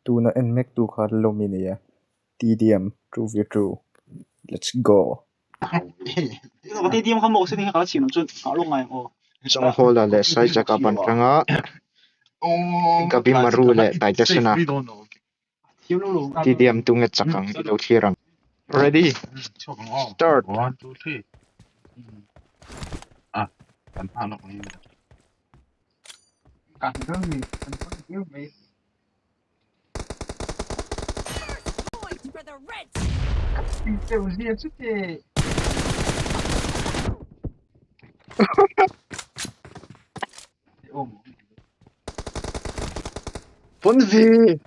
Tuna en mek tu kha Lawmi ni e. TDM 2v2 Let's go. Chawnghawla leh Saijaka ban tanga Gabi Maru leh Taitesena TDM tunge chak ang i lo thlir ang. Ready Start. Ponvi!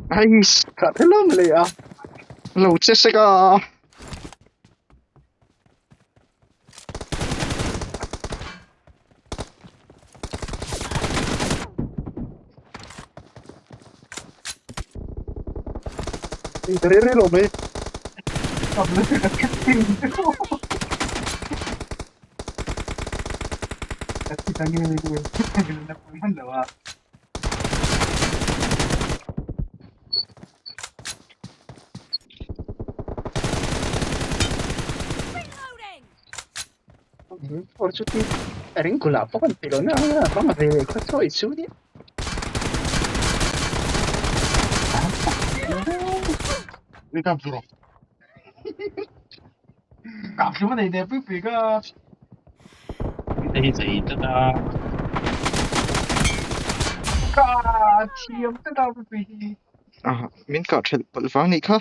Nice! Lo che sek a! Ah, min kah ṭhelh palh vang nih kha.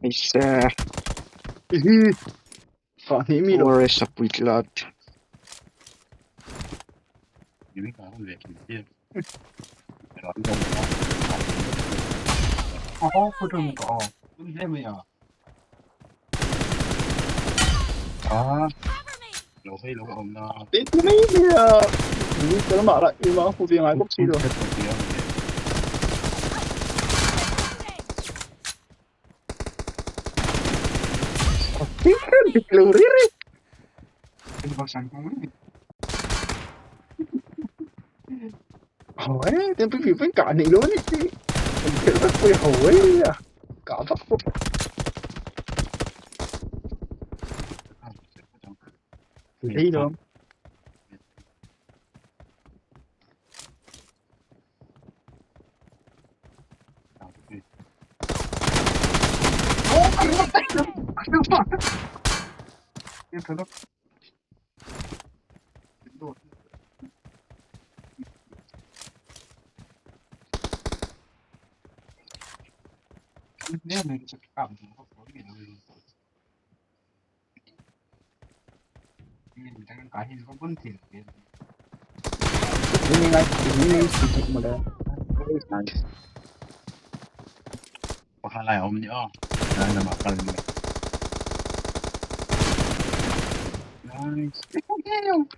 Nice. Forest a pui tlat.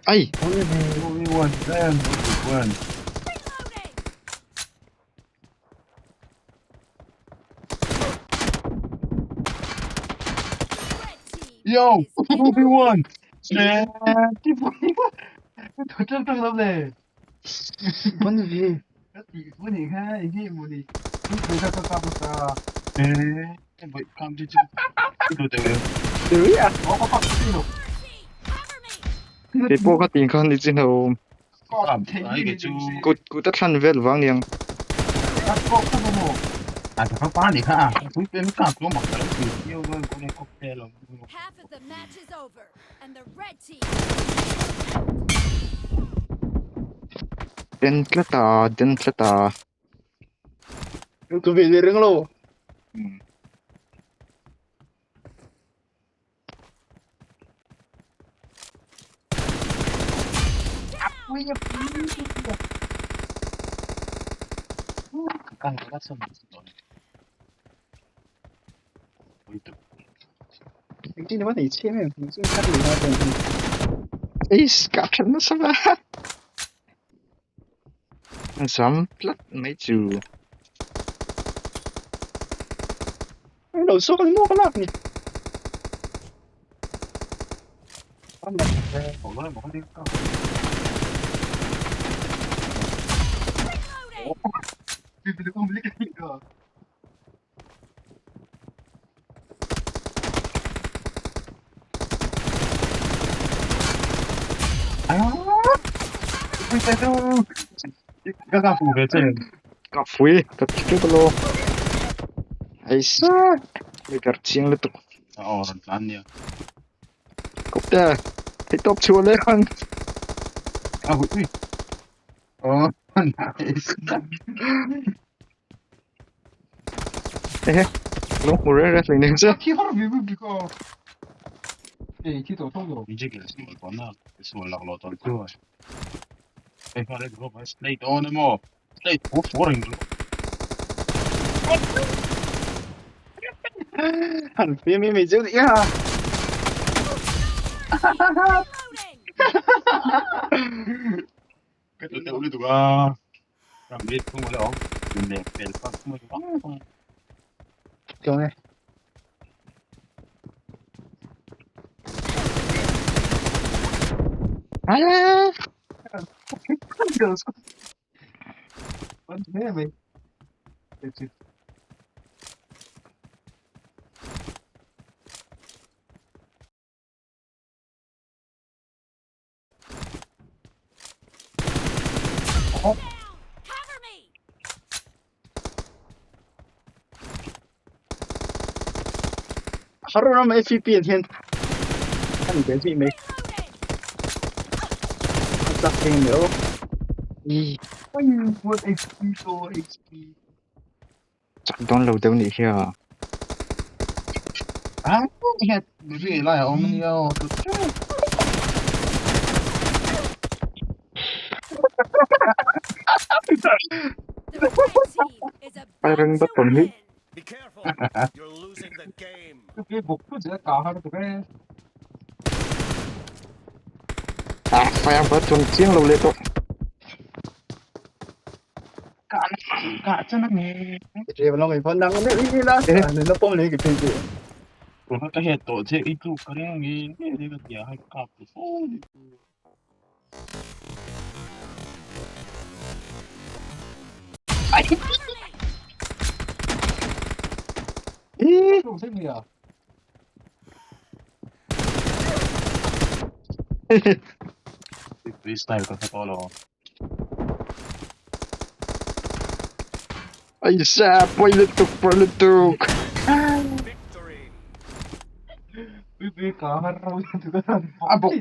Ai! Yo, 2v1. Kei pawh ka tih khan ni chin ho. Kut kut a thlan vel vang niang. Half of the match is over, and the red team. Den tlat a, den tlat a. Ka ve leh reng lo. Eiss ka then nasa va. An zam tlat mai chu. Lo suak an maw ka lak ni. Reloading! Ka phui ka thi teuh lo. Eiss mi ber chiang lutuk. Kawpte theihtawp chhuah leh ang. Ehe lo hmu reng reng hleinem che. Reloading! Ah! Down! Cover me! Reloading! Ih chak dawn lo deuh nih hi a. The red team is about Firing to button hi. win! Be careful. You're losing the game. Ah fire button chiang lo leh tawh. Eh. Cover me! Ih Aisa pawi lutuk pawi lutuk. Victory. A bawk.